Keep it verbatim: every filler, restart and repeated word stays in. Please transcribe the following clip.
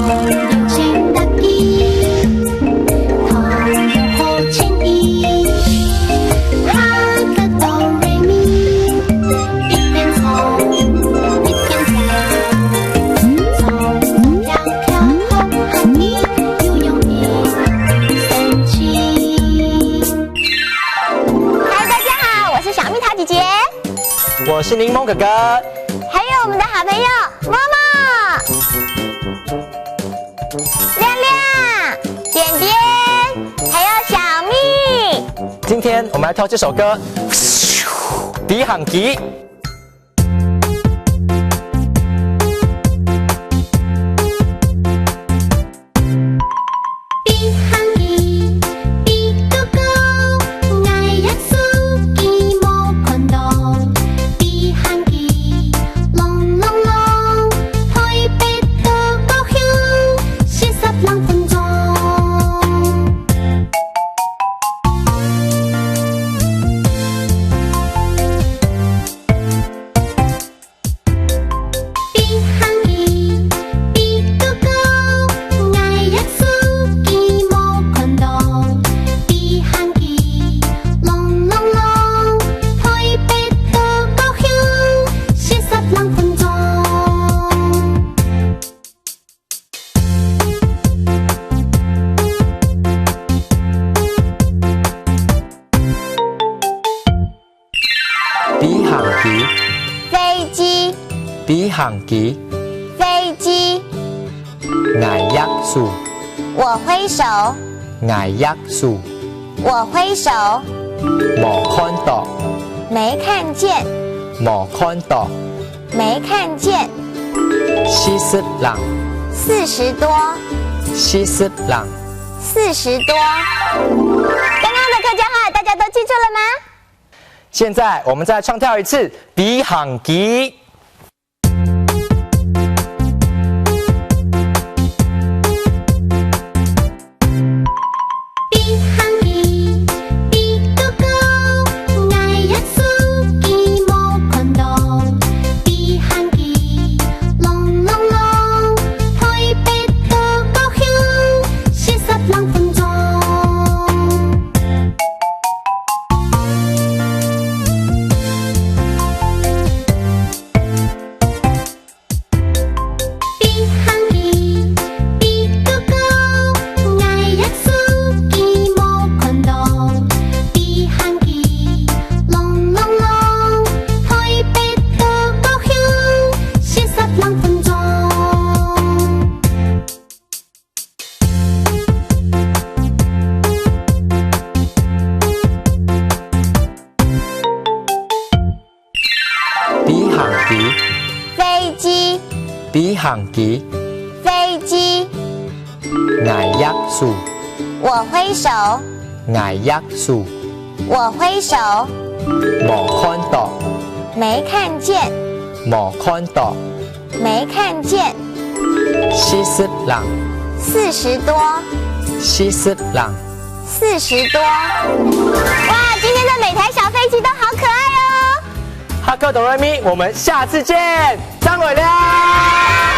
有情打起，好有好情意，哈个哆来咪，一边唱一边跳，唱跳跳好happy，又容易生气。嗨，大家好，我是小蜜桃姐姐。我是檸檬哥哥。还有我们的好朋友默默。 亮亮、点点，还有小蜜。今天我们来跳这首歌，《飛行機》。飛行機，飛高高，𠊎也手機無看到。飛行機，隆隆隆，台北到高雄，四十零分鐘。 飛行機，飛高高，𠊎也手機無看到。飛行機，隆隆隆，台北到高雄，四十零分鐘。 飛行機，飛機，飛行機，飛機。𠊎擛手，我揮手，𠊎擛手，我揮手。無看到，沒看見，無看到，沒看見。四十零，四十多，四十零，四十多。剛剛的客家話大家都記住了嗎？ 现在我们再唱跳一次《飛行機》。飛行機，飛高高，𠊎也手機無看到。飛行機，隆隆隆，台北到高雄，四十零分鐘。 飛行機，飛高高，𠊎也手機無看到。飛行機，隆隆隆，台北到高雄，四十零分鐘。 飛行機，飛機，飛行機，飛機。𠊎擛手，我揮手，𠊎擛手，我揮手。無看到，沒看見，無看到，沒看見。四十零，四十多，四十零，四十多。哇，今天的每台小飞机都好可愛哦！哈克哆來咪，我们下次见，再会啦！